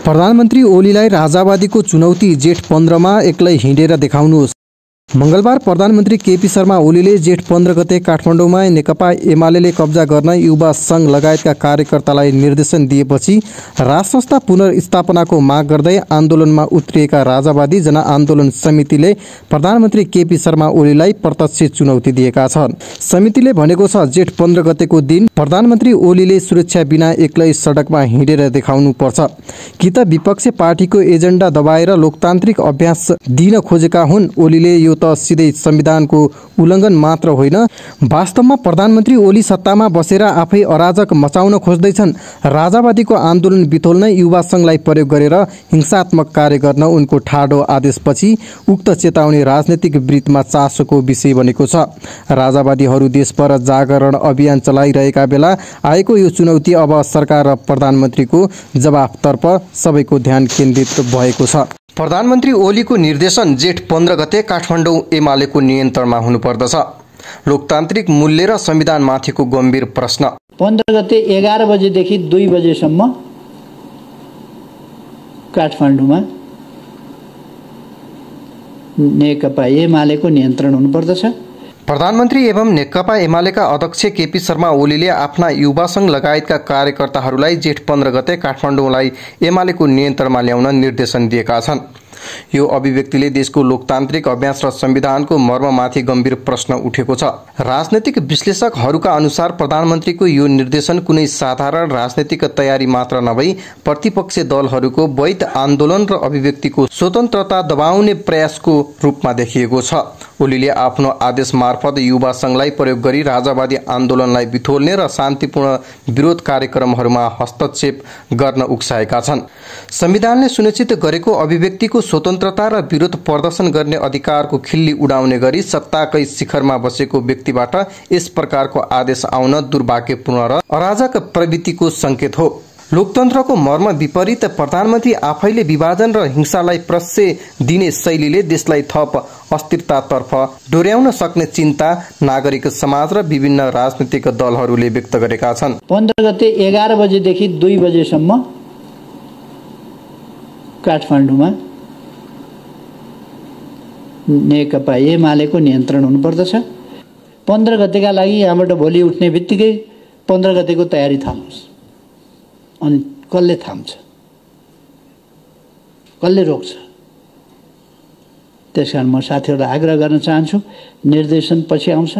प्रधानमन्त्री ओलीलाई राजावादीको चुनौती जेठ 15 मा एक्लै हिँडेर देखाउनुहोस्। मंगलबार प्रधानमन्त्री केपी शर्मा ओलीले जेठ 15 गते काठमाडौँमा नेकपा एमाले कब्जा गर्न युवा संघ लगायतका कार्यकर्तालाई निर्देशन दिएपछि राजसंस्था पुनर्स्थापनाको माग गर्दै आन्दोलनमा उत्रिएका राजावादी जनआन्दोलन समितिले प्रधानमन्त्री केपी शर्मा ओलीलाई प्रत्यक्ष चुनौती दिएका छन्। समितिले भनेको छ, जेठ 15 गतेको दिन प्रधानमन्त्री ओलीले सुरक्षा बिना एक्लै सडकमा हिँडेर देखाउनु पर्छ। कि त विपक्षी पार्टीको एजेन्डा दबाएर लोकतान्त्रिक अभ्यास दिन खोजेका हुन्। ओलीले यो त सिधै संविधानको उल्लङ्घन मात्र होइन, वास्तवमा प्रधानमन्त्री ओली सत्तामा बसेर आफै अराजक मचाउन खोज्दैछन्। राजावादीको आन्दोलन बिथोल्न युवा संघलाई प्रयोग गरेर हिंसात्मक कार्य गर्न उनको ठाडो आदेशपछि उक्त चेतावनी राजनीतिक वृत्तमा चासोको विषय बनेको छ। राजावादीहरू देशभर जागरण अभियान चलाइरहेका बेला आएको यो चुनौती अब सरकार र प्रधानमन्त्रीको जवाफतर्फ सबैको ध्यान केन्द्रित भएको छ। प्रधानमन्त्री ओलीको निर्देशन जेठ 15 गते काठमाडौँ एमालेको नियन्त्रणमा हुनुपर्दछ। लोकतान्त्रिक मूल्य र संविधानमाथिको गम्भीर प्रश्न। 15 गते 11 बजेदेखि 2 बजेसम्म काठमाडौँमा नेकपा एमालेको नियन्त्रण हुनुपर्दछ। प्रधानमन्त्री एवं नेकपा एमालेका अध्यक्ष केपी शर्मा ओलीले आफ्ना युवा संघ लगायतका कार्यकर्ताहरूलाई जेठ 15 गते काठमाडौँलाई एमालेको नियन्त्रणमा ल्याउन निर्देशन दिएका छन्। यो अभिव्यक्तिले देशको लोकतान्त्रिक अभ्यास र संविधानको मर्ममाथि गम्भीर प्रश्न उठेको छ। राजनैतिक विश्लेषकहरूका अनुसार प्रधानमन्त्रीको यो निर्देशन कुनै साधारण राजनैतिक तयारी मात्र नभई प्रतिपक्षी दलहरूको वैध आन्दोलन र अभिव्यक्तिको स्वतन्त्रता दबाउने प्रयासको रूपमा देखिएको छ। ओलीले आफ्नो आदेश मार्फत युवा संघलाई प्रयोग गरी राजावादी आन्दोलनलाई बिथोल्ने र शान्तिपूर्ण विरोध कार्यक्रमहरूमा हस्तक्षेप गर्न उक्साएका छन्। संविधानले सुनिश्चित गरेको अभिव्यक्तिको स्वतन्त्रता र विरोध प्रदर्शन गर्ने अधिकारको खिल्ली उडाउने गरी सत्ताकै शिखरमा बसेको व्यक्तिबाट यस प्रकारको आदेश आउन दुर्भाग्यपूर्ण र अराजक प्रवृत्तिको संकेत हो। लोकतन्त्रको मर्म विपरीत प्रधानमन्त्री आफैले विभाजन र हिंसालाई प्रश्रय दिने शैलीले देशलाई थप अस्थिरतातर्फ डोर्याउन सक्ने चिन्ता नागरिक समाज र विभिन्न राजनीतिक दलहरूले व्यक्त गरेका छन्। 15 गते 11 बजेदेखि 2 बजेसम्म काठमाडौँमा नेकपा एमालेको नियन्त्रण हुनुपर्दछ। 15 गतेका लागि यहाँबाट भोलि उठ्ने बित्तिकै 15 गतेको तयारी थाल्नुहोस्। अनि कसले थाम्छ, कसले रोक्छ? त्यसकारण म साथीहरूलाई आग्रह गर्न चाहन्छु, निर्देशन पछि आउँछ,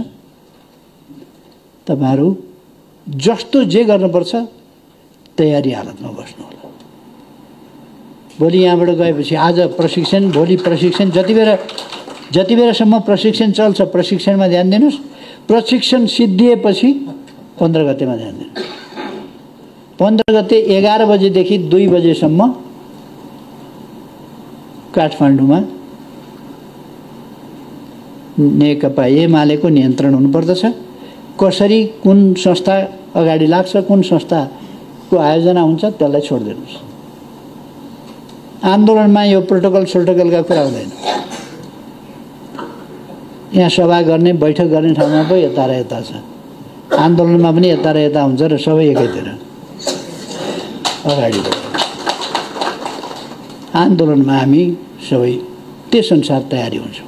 तपाईहरू जस्तो जे गर्नुपर्छ तयारी हालतमा बस्नु होला। भोलि यहाँबाट गएपछि आज प्रशिक्षण, भोलि प्रशिक्षण, जति बेलासम्म प्रशिक्षण चल्छ प्रशिक्षणमा ध्यान दिनुहोस्। प्रशिक्षण सिद्धिएपछि 15 गतेमा ध्यान दिनुहोस्। 15 गते 11 बजेदेखि 2 बजेसम्म काठमाडौँमा नेकपा एमालेको नियन्त्रण हुनुपर्दछ। कसरी कुन संस्था अगाडि लाग्छ, कुन संस्थाको आयोजना हुन्छ त्यसलाई छोडिदिनुहोस्। आन्दोलनमा यो प्रोटोकलका कुरा हुँदैन। यहाँ सभा गर्ने, बैठक गर्ने ठाउँमा पो यता र यता छ। आन्दोलनमा पनि यता र यता हुन्छ र सबै एकैतिर अगाडि बढ्छ। आन्दोलनमा हामी सबै त्यसअनुसार तयारी हुन्छौँ।